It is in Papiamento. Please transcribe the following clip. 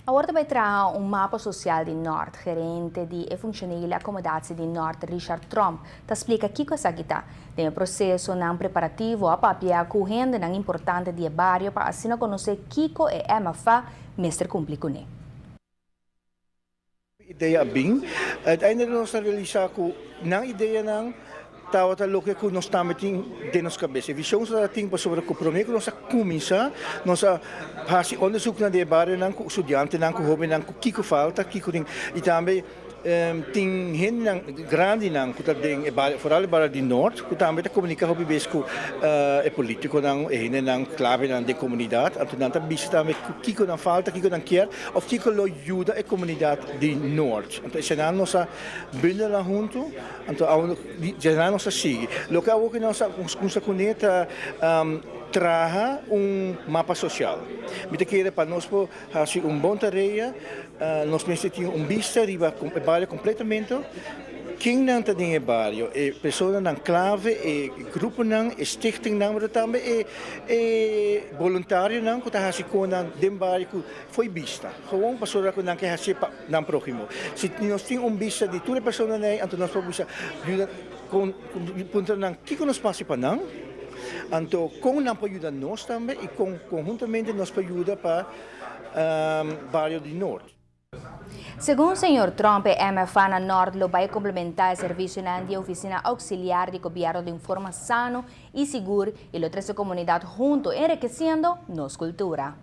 Awor ta bay traha un mapa social di Noord. Gerente di e functionele accommodatie di Noord, Richard Tromp, ta splica kico esaki ta. Den e procesonan preparativo a papia cu hendenan importante di e bario pa asina conoce kico e MFA mester cumpli cune. Idea a bin. Uiteindelijk nos a realisa cu nan ideanan tabata loke cu nos tambe tin den nos cabes. E vision nos tin pasobra cu prome cu nos a cuminsa, nos a haci onderzoeknan den e barionan cu studiantenan, cu hobennan, cu kico falta, kico tin. Y tambe tin hendenan grandinan cu ta den e bario, vooral e bario di Noord, cu tambe ta comunica hopi bes cu e politiconan, e hendenan clavenan den comunidad. Anto nan ta bisa tambe cu kico nan falta, kico nan kier of kico lo yuda e comunidad di Noord. Anto eseinan nos a bundela hunto, anto awo eseinan nos a sigui. Loke awo cu nos a cuminsa cune ta traha un mapa social. Mi ta kere pa nos por haci un bon tarea, nos mester tin un bista riba e bario completamente. Ken nan ta den e bario, e personanan clave, e gruponan, e stichtingnan, pero tambe e e boluntarionan cu ta haci conan den bario cu fo'i bista. Gewoon pasobra cu nan ke haci pa nan prohimo. Si nos tin un bista di tur e personanan ei, anto nos por bisa yuda con puntra nan kico nos por haci pa nan, anto con nan por yuda nos tambe y con conhuntamente nos por yuda pa bario di Noord. Segun señor Tromp, e MFA na Noord lo bay complementa e servicionan di oficina auxiliar di gobierno den forma sano y sigur y lo trece comunidad hunto, enriqueciendo nos cultura.